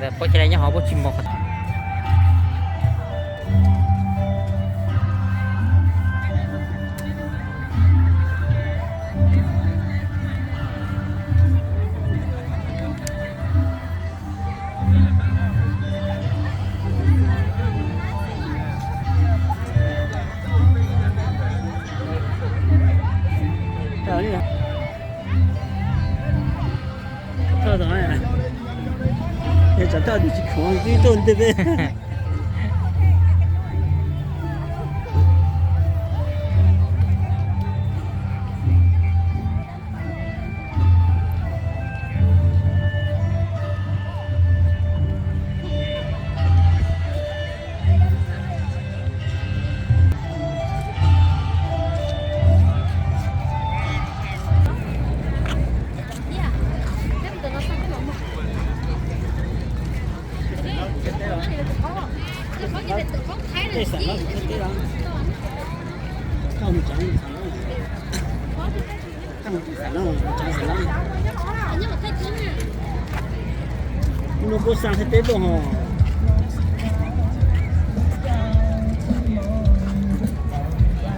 Puab cia li nyob hauv puab tsis mos. Tsav thaj twb tsis khoom twb tuaj ntej peb.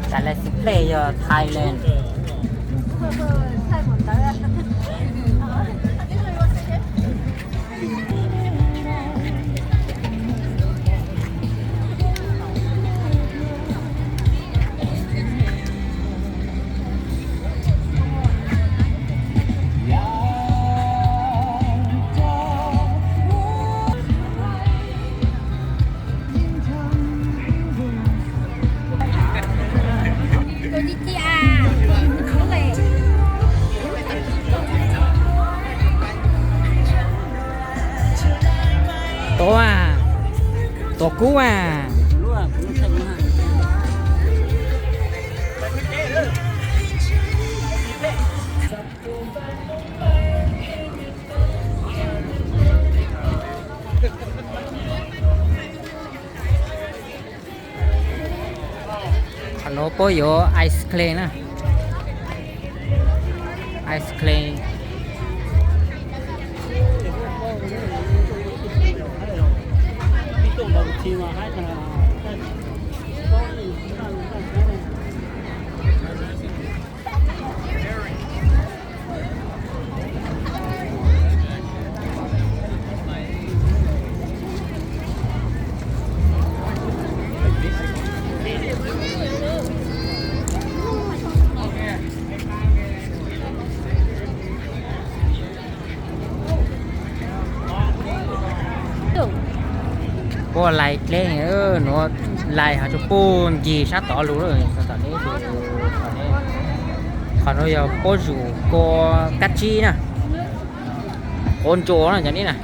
Tam lais xib plej yog Thailand. Tuav, tuav kub as. Qhov nuav puab yuav ice cream na. Ice cream. Puab lais dleb, nuav lais hov tsuas puag ncig sab tod lug. Qhov nuav yog puab zuj kua kab tsib na, quav ntsuas na cov neb na.